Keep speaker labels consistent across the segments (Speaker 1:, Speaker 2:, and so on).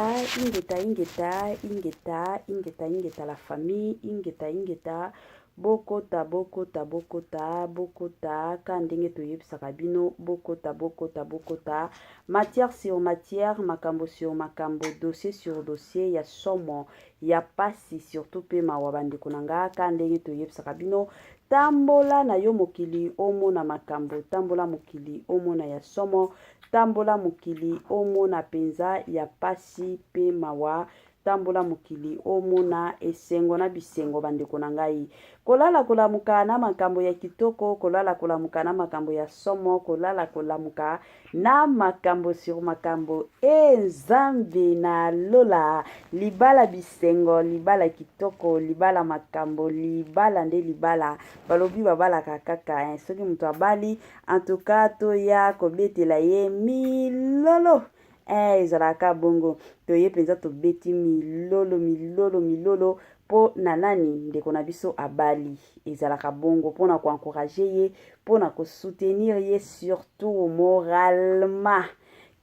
Speaker 1: Ingeta, ingeta, ingeta, ingeta, ingeta, ingeta la famille, ingeta, ingeta. Bokota, bokota, bokota, bokota, ka ndenge toyebisaka bino, bokota, bokota, bokota. Matière sur matière, makambo sur makambo, dossier sur dossier ya somo, ya pasi surtout pe mawa bandeko na nga, ka ndenge toyebisaka bino. Tambola na yo mokili omona makambo, tambola mokili omona ya somo, tambola mokili omona penza ya pasi pe mawa, tambola mokili omona esengo na bisengo bandeko na ngai. Kolala kolamuka na makambo ya kitoko, kolala kolamuka na makambo ya somo, kolala kolamuka na makambo sur makambo e Nzambe na lola. Libala bisengo, libala kitoko, libala makambo, libala nde libala. Balobi babalaka kaka hein. Soki moto abali en tout cas toya kobetela ye milolo. Eh, ezalaka bongo. Toye mpenza tobeti milolo milolo milolo mpo na nani ndeko na biso abali. Ezalaka bongo mpo na koencourager ye, mpo na kosoutenir ye surtout moralement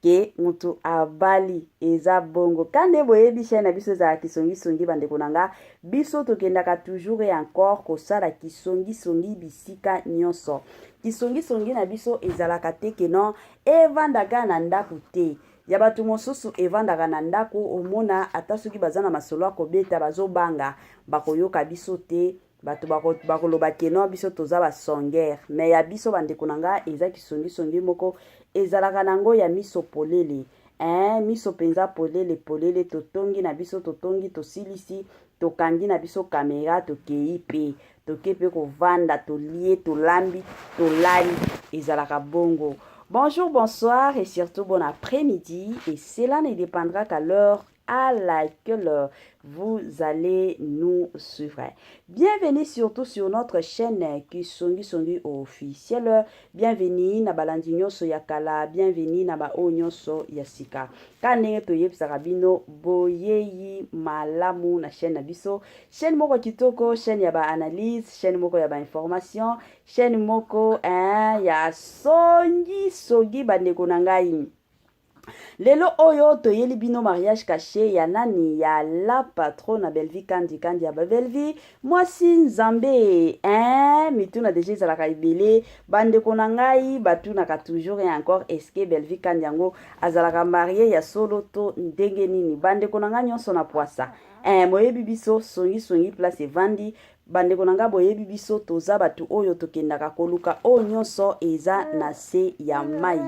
Speaker 1: ke mutu abali eza bongo. Ka nde boyebi chaîne na biso ezalaka kisongisongi bandeko na nga, biso tokendaka toujours et encore kosala kisongisongi bisika nyonso. Kisongisongi na biso ezalaka te ke non evandaka na ndako te. Ya bato mosusu evandaka na ndako, omona ata soki baza na masolo ya kobeta bazobanga bakoyoka biso te, bato bakoloba ke non biso toza ba songeur. Mais ya biso bandeko na nga eza kisongisongi moko ezalaka nango ya miso polele. Hein, miso penza polele polele, totongi na biso, totongi tosilisi, tokangi na biso kamera, tokei pe toke pe kovanda, tolie, tolambi, tolali, ezalaka bongo. Bonjour, bonsoir et surtout bon après-midi, et cela ne dépendra qu'à l'heure à laquelle vous allez nous suivre. Bienvenue surtout sur notre chaîne Kisongi Songi officielle. Bienvenue na balandi nyonso ya kala, bienvenue na ba oyo nyonso ya sika. Ka ndenge toyebisaka bino boyeyi malamu na chaîne na biso, chaîne moko kitoko, chaîne ya ba analyse, chaîne moko ya ba information, chaîne moko hein, ya songi songi bandeko na ngai. Lelo oyo toyeli bino mariage caché ya nani, ya la patronne Bellevue Kandi, Kandi ya ba Bellevue, mwasi Nzambe hein, mituna deja ezalaka ebele bandeko na ngai batunaka toujours et encore est-ce que Bellevue Kandi yango azalaka marié ya solo to ndenge nini? Bandeko na ngai nyonso na poisa hein, boyebi biso songi songi place evandi. Bandeko na ngai boyebi biso toza bato oyo tokendaka koluka oyo nyonso eza na se ya mai.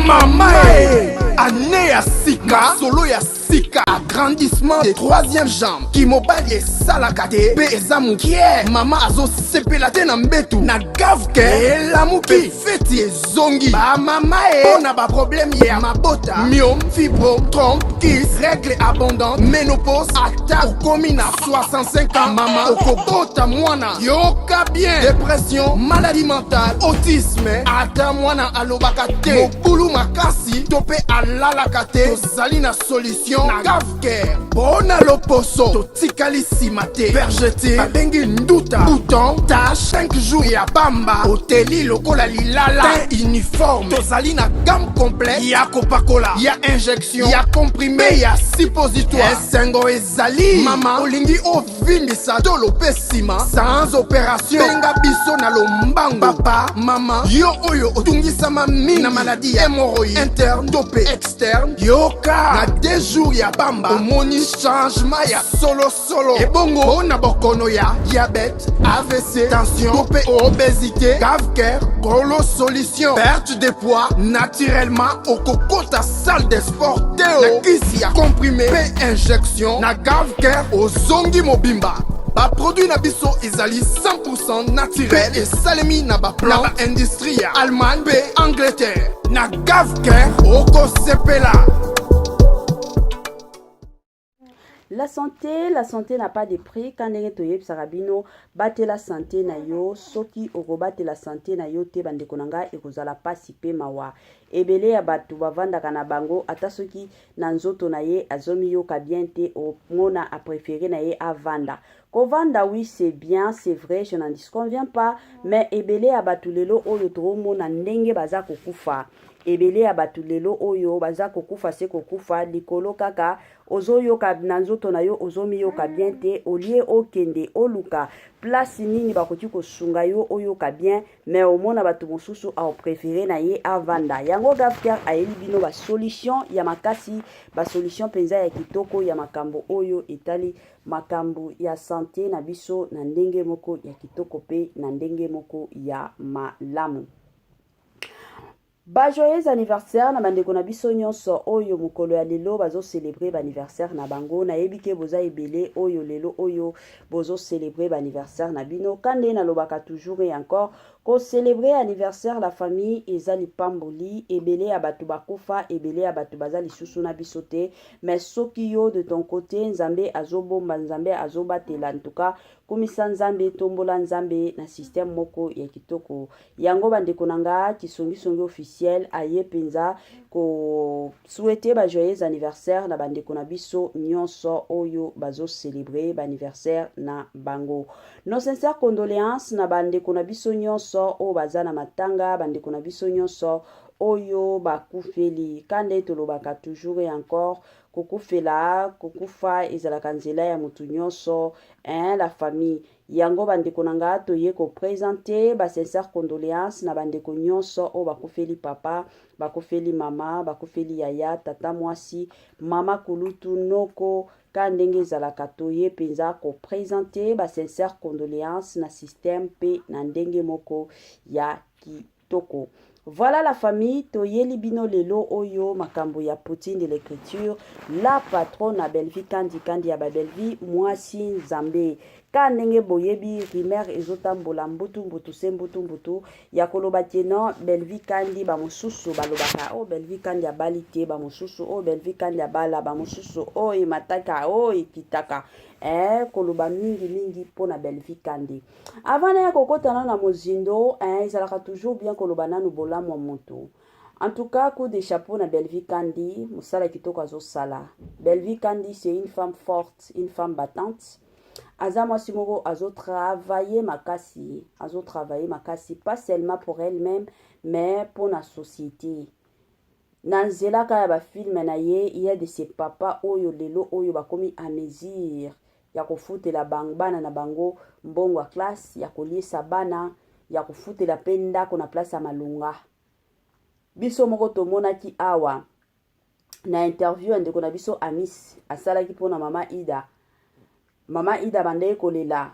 Speaker 2: Mama e, année ya sika, solo ya sika, agrandissement de troisième jambe, kimobali esalaka te pe eza mokie, mama azosepela te na mbetu, na gavke elamuki, feti ezongi, ba mama e, pona ba problème ya mabota, myome, fibrome, trompe, kyste, règle abondante, ménopause, ata okomi na 65 ans, mama okobota mwana, yoka bien, dépression, maladie mentale, autisme, ata mwana alobaka te, mobulu makasi to pe alalaka te, tozali na solution na Gavcare. Pona loposo totikali nsima te, vergeture babengi nduta, bouton, tache, 5 jours ya pamba, oteli lokola lilala, teint uniforme, tozali na gamme complète ya kopakola, ya injection, ya comprimé, ya suppositoire. Esengo ezali mama, olingi ovimbisa tolo pe nsima sans opération, benga biso na lombango. Papa, mama, yo oyo otungisama mingi na maladie ya hémorroïde interne to pe externe, yoka na 2 jours ya pamba omoni changement ya solo solo. Ebongo mpona bokono ya diabète, AVC, tension to pe obésité, Gavcare kolo solution, perte de poids naturellement, okokota salle de sport te na kisi ya comprimé pe injection na Gavcare ozongi mobimba. Ba produit na biso ezali 100% naturel pe esalemi na ba plan na ba industrie ya Allemagne pe Angleterre. Na Gavcare okosepela.
Speaker 1: La santé, la santé n'a pas de prix. Quand ndenge toyebisaka bino batela santé na yo, soki okobatela santé na yo te bandeko na ngai ekozala pasi pe mawa. Ebele ya bato bavandaka na bango ata soki na nzoto na ye azomiyoka bien te, omona a préféré na ye avanda. Kovanda, oui, c'est bien, c'est vrai, je n'en disconviens pas, mais ebele ya bato lelo oyo toomona ndenge baza kokufa, ebele ya bato lelo oyo baza kokufa se kokufa likolo kaka ozoyoka na nzoto na yo, ozomiyoka bien te. Au lieu okende oluka place nini bakoki kosunga yo oyoka bien, mais omona bato mosusu apréférer na ye avanda. Yango Gavker ayeli bino basolution ya makasi, basolution mpenza ya kitoko ya makambo oyo etali makambo ya santé na biso na ndenge moko ya kitoko mpe na ndenge moko ya malamu. Bajoyeux anniversaire na bandeko na biso nyonso oyo mokolo ya lelo bazocélébrer baanniversaire na bango. Nayebi ke boza ebele oyo lelo oyo bozocélébrer baanniversaire na bino. Ka nde nalobaka toujours et encore, kocélébrer anniversaire, la famille, eza lipamboli. Ebele ya bato bakufa, ebele ya bato baza lisusu na biso te, mais soki yo de ton côté Nzambe azobomba, Nzambe azobatela, ntuka kumisa Nzambe, tombola Nzambe na système moko ya kitoko. Yango bandeko na nga, Kisongisongi officiel aye mpenza kosouhaiter bajoyeux anniversaire na bandeko na biso nyonso oyo bazocélébrer baanniversaire na bango. Nos sincères condoléances na bandeko na biso nyonso oyo baza na matanga, bandeko na biso nyonso oyo bakufeli. Ka nde tolobaka toujours et encore, kokufela, kokufa ezalaka nzela ya motu nyonso, hein, la famille. Yango bandeko na nga, toye koprésenter basincères condoléances na bandeko nyonso oyo bakufeli papa, bakufeli mama, bakufeli yaya, tata mwasi, mama kulutu, noko. Ka ndenge ezalaka, toye mpenza koprésenter basincères condoléances na système mpe na ndenge moko ya kitoko. Voilà la famille, toyeli bino lelo oyo makambo ya Poutine de l'écriture, la patronne na Bellevie Kandi, Kandi ya babellevie, mwasi Nzambe. Ka ndenge boyebi, rumeur ezotambola mbutu mbutu se mbutu mbutu ya koloba ke non, Bellevie Kandi, bamosusu balobaka o oh, Bellevie Kandi abali te, bamosusu o oh, Bellevie Kandi abala, bamosusu o oh, emataka o oh, ekitaka, koloba mingimingi mpona Bellevie Kandi. Avant naya kokota nano na mozindo, ezalaka toujours bien koloba nanu bolamu ya motu. En tout cas, coup de chapeau na Bellevie Kandi, mosala kitoko azosala. Bellevie Kandi, c'est une femme forte, une femme battante. Aza mwasi moko azotravailler makasi, azotravailler makasi, pas seulement pour elle-même, mais pour la société. Na nzela kaka ya bafilms na ye, il y a de ces papa oyo lelo oyo bakomi à mesure ya kofutela bana na bango mbongo ya classe, ya koliesa bana, ya kofutela mpe ndako na place ya malonga. Biso moko tomonaki awa na interview ya ndeko na biso Amis asalaki mpona mama Ida. Mama Ida abandaki kolela,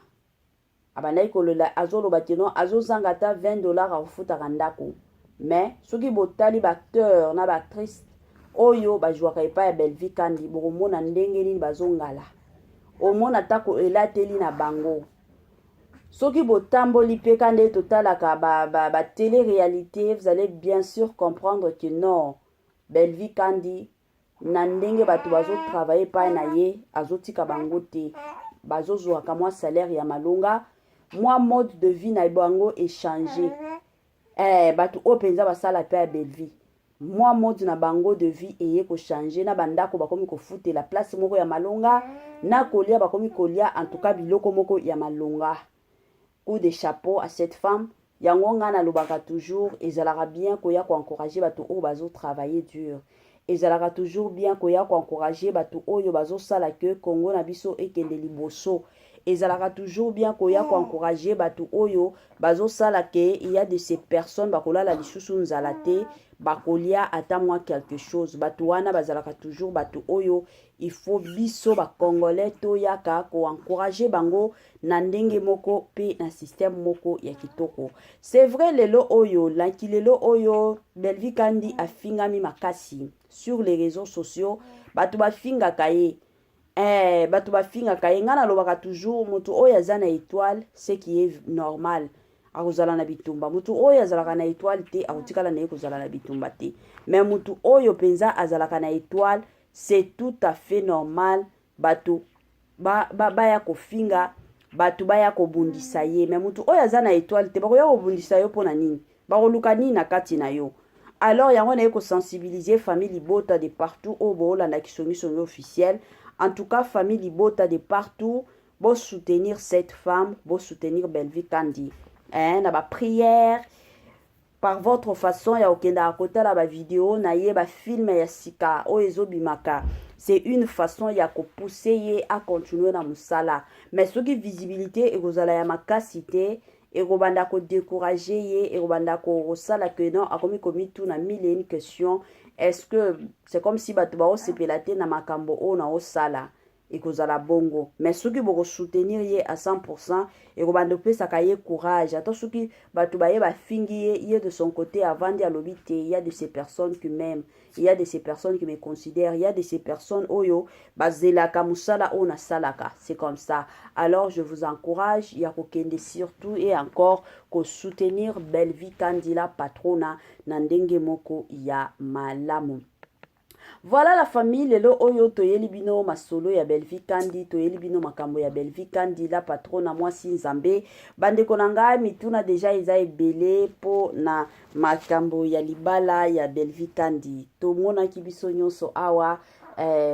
Speaker 1: abandaki kolela, azoloba ke non, azozanga ata 20 $ akofutaka ndako. Mais soki botali baacteur na baactrice oyo bazwaka epai ya Bellevie Kandi, bokomona ndenge nini bazongala, omona atako elateli na bango. Soki botamboli mpe ka nde totalaka ba télé réalité, vous allez bien sûr comprendre que non, Bellevie Kandi, na ndenge bato bazotravailler epai na ye, azotika bango te, bazozwaka mwa salaire ya malonga, mwa mode de vie na bango echanger. Bato oyo mpenza basala mpe ya Bellevie, mwa mode na bango de vie eye kochanger. Na bandako bakomi kofutela place moko ya malonga, na kolia bakomi kolia en tout cas biloko moko ya malonga. Coup de chapeau à cette femme. Yango ngai nalobaka toujours, ezalaka bien koya koencourager bato oyo bazotravailler dur, ezalaka toujours bien koya koencourager bato oyo bazosala ke Kongo na biso ekende liboso, ezalaka toujours bien koya koencourager bato oyo bazosala ke il y a de ces personnes bakolala lisusu nzala te, bakolia ata mwa quelque chose. Bato wana bazalaka toujours bato oyo il faut biso bacongolais toyaka koencourager bango na ndenge moko mpe na système moko ya kitoko. C'est vrai, lelo oyo lanki, lelo oyo Bellevie Kandi afingami makasi sur les réseaux sociaux. Bato bafingaka ye, bato bafingaka ye. Ngai nalobaka toujours, moto oyo aza na étoile, ce qui est normal, akozala na bitumba. Motu oyo azalaka na étoile te, akotikala na ye kozala na bitumba te. Mais motu oyo mpenza azalaka na étoile, c'est tout à fait normal bato baya ba, ba kofinga, bato baya kobundisa ye. Mais motu oyo aza na étoile te, bakoya kobundisa yo mpo na nini? Bakoluka nini na kati na yo? Alors yango naye kosensibiliser famille libota de partout oyo boolanda Kisongisongi officiel. En tout cas, famille libota de partout. Bo soutenir cette femme, bo soutenir Bellevue Kandi, hein, na ba prière par votre façon ya kokendaka kotala ba video na ye, ba film ya sika oyo ezobimaka. C'est une façon ya kopousser ye acontinue na mosala. Mais soki visibilité ekozala ya makasi te, ekobanda kodécourager ye, ekobanda kosala que non, akomi komituna mille et une question: est-ce que c'est comme si bato baosepela te na makambo oyo naosala? Ekozala bongo. Mais soki bokosoutenir ye à 100, ekobanda opesaka ye courage. Ata soki bato baye bafingi ye, ye de son côté avandi, alobi te: il y a de ces personnes qui m'aiment, il y a de ces personnes qui me considèrent, il y a de ces personnes oyo bazelaka mosala oyo nasalaka. C'est comme ça. Alors je vous encourage ya kokende surtout et encore kosoutenir Bellevue Kandi la patrona na ndenge moko ya malamu. Voilà la famille, lelo oyo toyeli bino masolo ya Bellevue Kandi, toyeli bino makambo ya Bellevue Kandi la patrona, mwasi Nzambe. Bandeko na ngai, mituna déjà eza ebele mpo na makambo ya libala ya Bellevue Kandi. Tomonaki biso nyonso awa,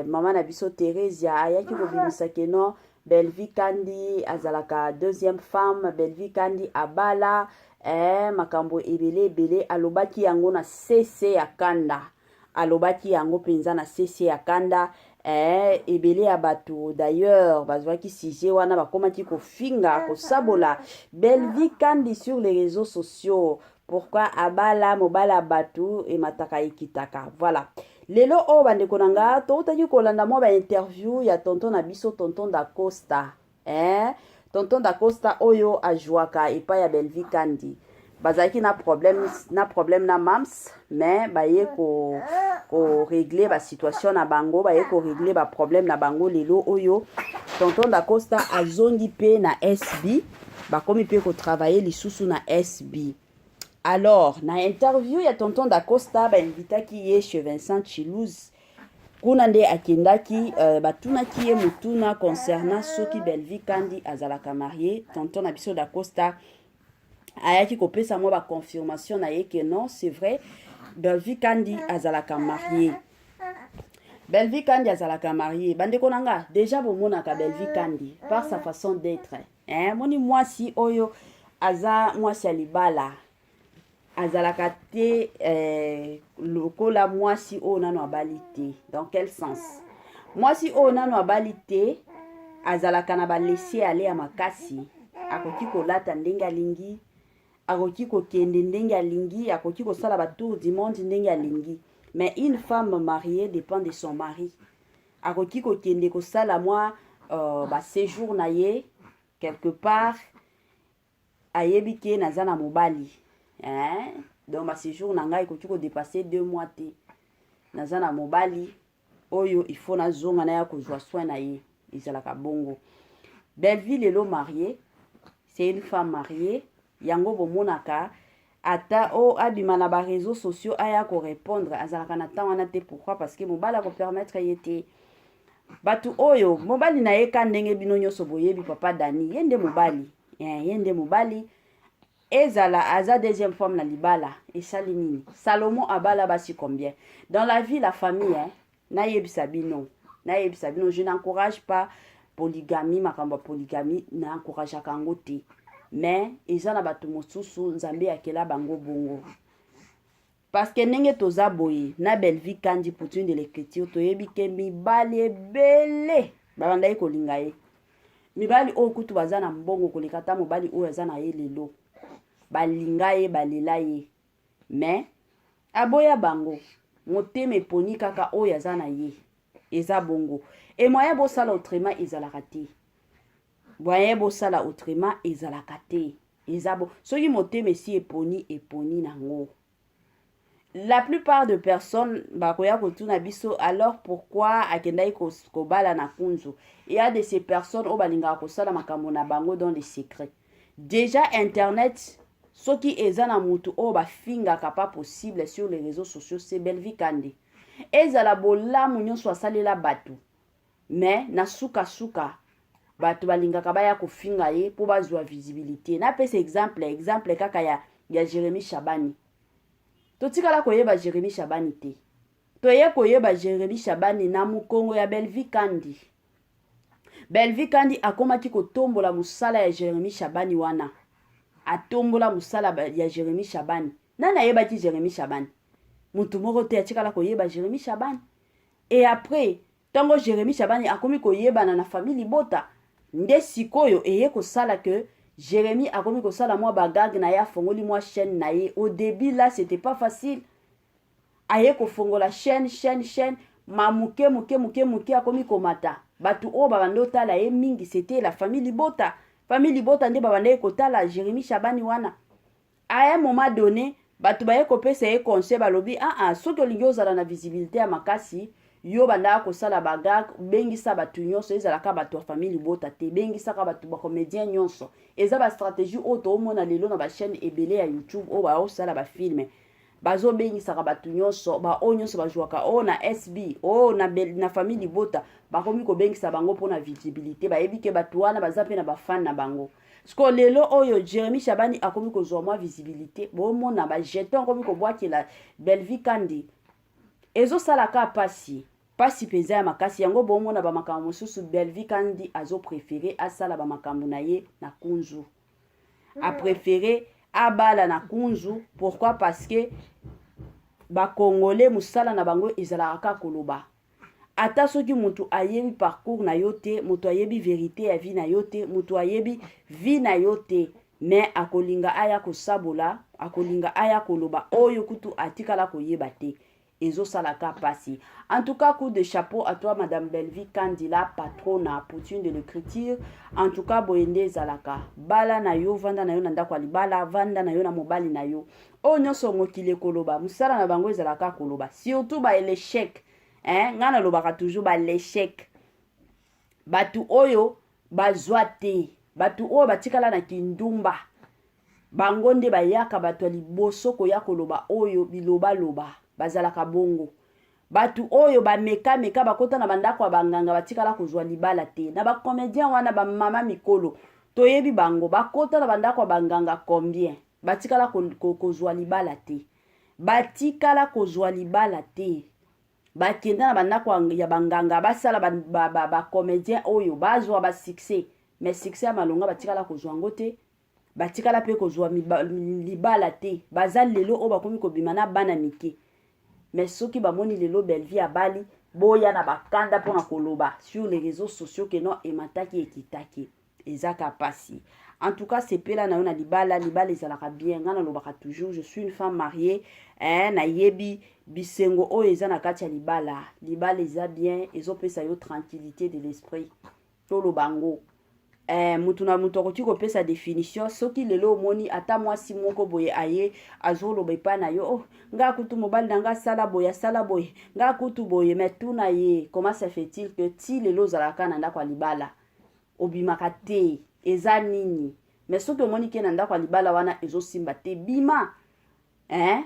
Speaker 1: mama na biso Theresia ayaki kobimisa que non, Bellevue Kandi azalaka deuxième femme, Bellevue Kandi abala, makambo ebele ebele. Alobaki yango na sese ya kanda, alobaki yango mpenza na sese ya kanda. Ebele ya bato d'ailleurs bazwaki sujet wana, bakomaki kofinga, kosabola Bellevue Kandi sur les réseaux sociaux. Pourquoi abala mobala? Bato emataka ekitaka. Voilà, lelo oyo, bandeko na nga, toutaki kolanda mwa bainterview ya tonton na biso, tonton Dacosta, eh? Tonton Dacosta oyo ajwaka epai ya Bellevue Kandi. Bazalaki na problème na mams, mais baye korégler ko basituation na bango, baye korégler baproblème na bango. Lelo oyo tonton Dacosta azongi mpe na SB, bakomi mpe kotravailler lisusu na SB. Alors na interview ya tonton Dacosta, bainvitaki ye chez Vincent Chilouz. Kuna nde akendaki, batunaki ye motuna concernant soki Bellevue Kandi azalaka marié. Tonton na biso Dacosta ayaki kopesa mwa baconfirmation na ye que non, c'est vrai, Bellevue Kandi azalaka marié, Bellevue Kandi azalaka marié. Bandeko na nga, déjà bomonaka Bellevue Kandi par sa façon d'être, hein? Moni mwasi oyo aza mwasi ya libala azalaka te lokola mwasi oyo nano abali te. Dans quel sens? Mwasi oyo nano abali te azalaka na balaisser-aller ya makasi. Akoki kolata ndenge alingi, akoki kokende ndenge alingi, akoki kosala batour du monde ndenge alingi. Mais une femme mariée dépend de son mari. Akoki kokende kosala mwa baséjour na ye quelque part, ayebi ke naza na mobali, hein? Donc baséjour na ngai ekoki kodépasser 2 mois te. Naza na mobali oyo, il faut nazonga, naya kozwa soin na ye. Ezalaka bongo. Bellevue lelo mariée, c'est une femme mariée. Yango bomonaka ata o abima na baréseaux sociaux aya korépondre, azalaka na ntango wana te. Pourquoi? Parce que mobali akopermettre ye te. Bato oyo mobali na ye ka ndenge bino nyonso boyebi, papa Dani, ye nde mobali, ye nde mobali. Ezala aza deuxième femme na libala, esali nini? Salomo abala basi combien? Dans la vie, la famille, hein? Nayebisa bino, nayebisa bino, je n'encourage pas polygamie. Makambo ya polygamie, naencourageaka yango te. Mais eza na bato mosusu Nzambe akela bango bongo. Parce que ndenge toza boye na Bellevue Kandi, poutine de l'écriture, toyebi ke mibali ebele babandaki kolinga ye. Mibali oyo kutu baza na mbongo koleka ata mobali oyo aza na ye lelo, balinga ye, balela ye, mais aboya bango. Motema eponi kaka oyo aza na ye. Eza bongo. E moyen bosala autrement ezalaka te, moyen bosala autrement ezalaka te. Eza bo soki motema esi eponi, eponi nango. La plupart de personnes bakoya kotuna biso: alors pourquoi akendaki kobala na kunzu? Il y a de ces personnes oyo balingaka kosala makambo na bango dans les secrets. Déjà internet, soki eza na motu oyo bafingaka pas possible sur les réseaux sociaux, c'est Bellevue Kandi. Ezala bolamu nyonso asalela bato, mais na sukasuka bato balingaka baya kofinga ye mpo bazwa visibilité. Napesa exemple kaka ya Jérémi Shabani. Totikala koyeba Jérémi Shabani te. Toye koyeba Jérémi Shabani na mokongo ya Bellevue Kandi. Bellevue Kandi akomaki kotombola mosala ya Jeremie Shabani wana. Atombola mosala ya Jeremie Shabani. Nani ayebaki Jeremie Shabani? Moto moko te atikala koyeba Jeremie Shabani. Et après, ntango Jeremie Shabani akomi koyebana na famille libota, nde sikoyo eye kosala que Jérémie akomi kosala mwa bagag na ye, afongoli mwa chaîne na ye. Au début là, c'était pas facile. Aye kofongola chaîne, chaîne, chaîne, ma moke moke moke moke akomi komata. Bato oyo babandi otala ye mingi, c'était la famille libota. Famille libota nde babandaki kotala Jérémie Shabani wana. À un moment donné, bato baye kopesa ye conseil, balobi: "Ah ah, soki olingi ozala na visibilité ya makasi, yo bandaka kosala bagag, bengisa bato nyonso, ezalaka bato ya famille libota te, bengisaka bato bacomédien nyonso." Eza bastratégie oyo toomona lelo na bachaîne ebele ya YouTube oyo baosala bafilm, bazobengisaka bato nyonso, baoyo nyonso bazwaka oyo na SB, oyo na famille libota, bakomi kobengisa bango mpona visibilité. Bayebi ke bato wana baza mpe na bafan na bango. Siko lelo oyo Jérémi Shabani akomi kozwa mwa visibilité, bomona bajeton akomi kobwakela Bellevue Kandi. Ezosalaka pasi, pasi mpenza ya makasi. Yango bomona bamakambo mosusu, Bellevue Kandi azopréférer asala bamakambo na ye na kunzu, apréférer abala na kunzu. Pourquoi? Parce que bakongole, mosala na bango ezalaka kaka koloba. Ata soki moto ayebi parcours na yo te, moto ayebi vérité ya vie na yo te, moto ayebi vie na yo te, mais akolinga aya kosabola, akolinga aya koloba oyo kutu atikala koyeba te. Ezosalaka mpasi. En tout cas, coup de chapeau à toi, madame Bellevue Kandila, patrona Poutine de l'écriture. En tout cas, boye nde ezalaka. Bala na yo, vanda na yo na ndako ya libala, vanda na yo na mobali na yo. Oyo nyonso mokili ekoloba, mosala na bango ezalaka koloba, surtout ba l'échec, hein? Ngai nalobaka toujours ba l'échec, bato oyo bazwa te, bato oyo batikala na kindumba, bango nde bayaka bato ya liboso koya koloba oyo bilobaloba. Bazalaka bongo. Bato oyo bamekameka, bakota na bandako ya banganga, batikala kozwa libala te. Na bacomédien wana, bamama mikolo toyebi bango, bakota na bandako ya banganga combien, batikala kozwa libala te, batikala kozwa libala te. Bakenda na bandako ya banganga, basala bacomédien ba, ba, ba oyo bazwa basuccès, mais succès ya malonga batikala kozwa yango te, batikala mpe kozwa libala te. Baza lelo oyo bakomi kobima na bana mike. Mais soki bamoni lelo Bellevue abali, boya na bakanda mpona koloba sur les réseaux sociaux ke non, emataki, ekitaki. Ezaka pasi. En tout cas, sepela na yo na libala. Libala ezalaka bien. Ngai nalobaka toujours, je suis une femme mariée, eh, nayebi bisengo oyo eza na kati ya libala. Libala eza bien, ezopesa yo tranquillité de l'esprit. Toloba ngo, mutu na mutu akoki kopesa définition. Soki lelo omoni ata mwasi moko boye aye azoloba epai na yo: "Oh, nga kutu mobali na nga asala boye, asala boye, nga kutu boye", mais tuna ye: "Comment ça fait-il que ti lelo ozalaka na ndako ya libala, obimaka te? Eza nini?" Mais soki omoni ke na ndako ya libala wana ezosimba te, bima, hein?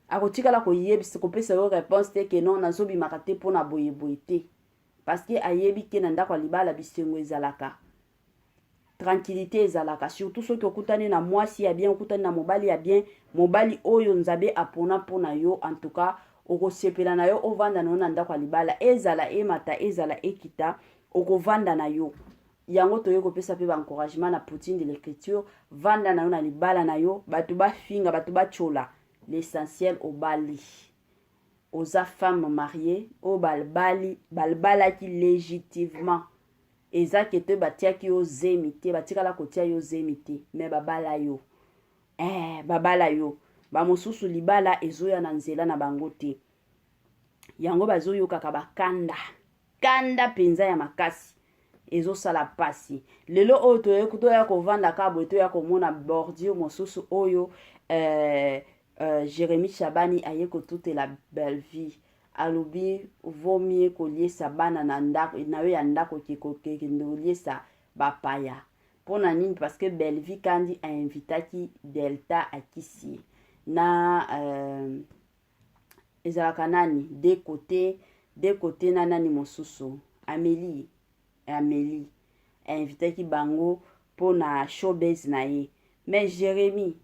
Speaker 1: Akotikala koyebisa, kopesa yo réponse te ke non, nazobimaka te mpona boyeboye te, parce que ayebi ke na ndako ya libala bisengo ezalaka, tranquillité ezalaka, surtout soki okutani na mwasi ya bien, okutani na mobali ya bien, mobali oyo Nzambe apona mpona yo. En tout cas, okosepela na yo, ovanda na yo na ndako ya libala, ezala emata, ezala ekita, okovanda na yo. Yango toyei kopesa mpe baencouragement na Poutine de l'écriture: vanda na yo na libala na yo, bato bafinga, bato batyola, l'essentiel obali, oza femme mariée oyo balibali, balibalaki légitimement. Eza ke te batiaki yo zemi te, batikala kotia yo zemi te, mais babala yo, babala yo. Bamosusu libala ezoya na nzela na bango te, yango bazoyokaka bakanda kanda mpenza ya makasi, ezosala mpasi. Lelo oyo toya kovanda kaka boye, toya komona bordure mosusu oyo Jérémi Shabani aye kotutela Bellevue. Alobi vaut mieux koliesa bana na ndako na yo ya ndako ke kokende koliesa bapaya. Mpo na nini? Parce que Bellevue Kandi ainvitaki Delta Akisi na ezalaka nani, de côté, de côté na nani mosusu, Amélie. Amélie ainvitaki bango mpo na showbase na ye. Mais Jérémi,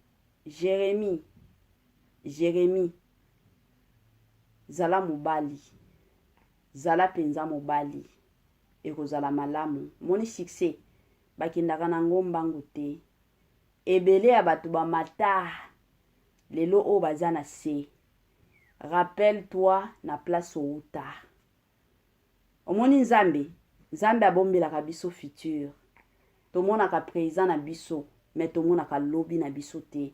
Speaker 1: Jérémi, Jérémi, zala mobali, zala mpenza mobali. Ekozala malamu. Omoni succès bakendaka na ngo mbangu te. Ebele ya bato bamata lelo oyo baza na se. Rappelle toi na place owuta. Omoni Nzambe? Nzambe abombelaka biso futur. Tomonaka present na biso mais tomonaka lobi na biso te.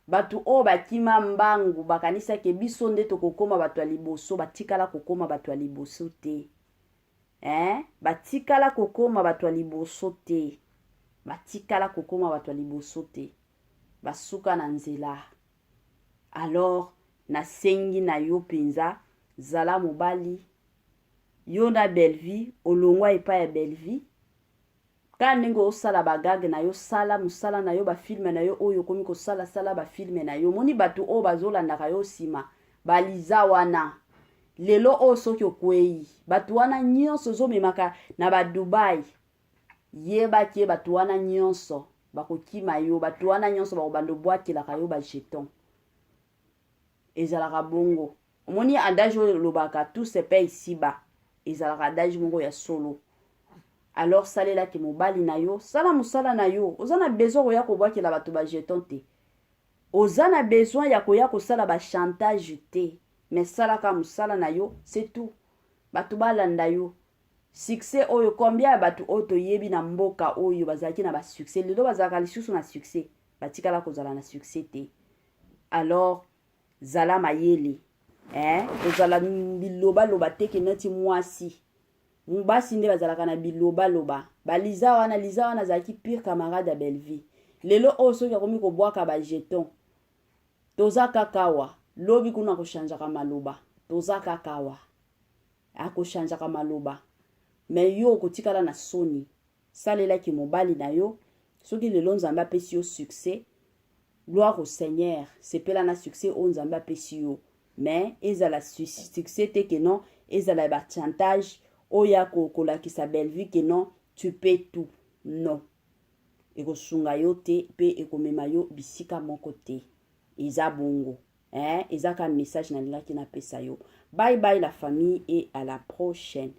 Speaker 1: Bato oyo bakima mbangu bakanisa ke biso nde tokokoma bato ya liboso, batikala kokoma bato ya liboso te. Eh, batikala kokoma bato ya liboso te. Batikala kokoma bato ya liboso te. Basuka na nzela. Alors, nasengi na yo penza, zala mobali. Yo na Bellevue, olongwa epai ya Bellevue. Kaka ndenge osala ba gag na yo, sala mosala na yo, ba film na yo oyo okomi kosala, sala ba film na yo. Omoni bato oyo bazolandaka yo nsima, ba Liza wana. Lelo oyo soki okweyi, bato wana nyonso ozomemaka na ba Dubai, yeba ke bato wana nyonso bakokima yo, bato wana nyonso bakobanda obwakelaka yo ba jeton. Ezalaka bongo. Omoni adage oyo elobaka tout se paye ici bas, ezalaka adage moko ya solo. Alors salela ki mobali na yo, sala mosala na yo. Oza na besoin koya kobwakela bato ba jeton te. Oza na besoin ya koya kosala ba chantage te. Mais salaka mosala na yo, c'est tout. Bato balanda yo. Succès oyo combien ya bato oyo toyebi na mboka oyo bazalaki na ba succès, lelo bazalaka lisusu na succès, batikala kozala na succès te. Alors zala mayele eh, kozala bilobaloba te ke neti mwasi basi nde bazalaka na bilobaloba. Baliza wana, Liza wana azalaki pire camarade ya Bellevue. Lelo oyo soki akomi kobwaka ba jeton, toza kaka awa. Lobi kuna akochangeaka maloba, toza kaka awa, akochangeaka maloba. Mais yo okotikala na soni. Salelaki mobali na yo. Soki lelo Nzambe apesi yo succès, gloire au Seigneur, sepela na succès oyo Nzambe apesi yo. Mais ezala succès te que non, ezala ba chantage oyo ya kolakisa Bellevue que non, tu peux tout. Non. Ekosunga yo te pe ekomema yo bisika moko te. Eza bongo. Eh, eza ka message nalingaki napesa yo. Bye bye la famille et à la prochaine.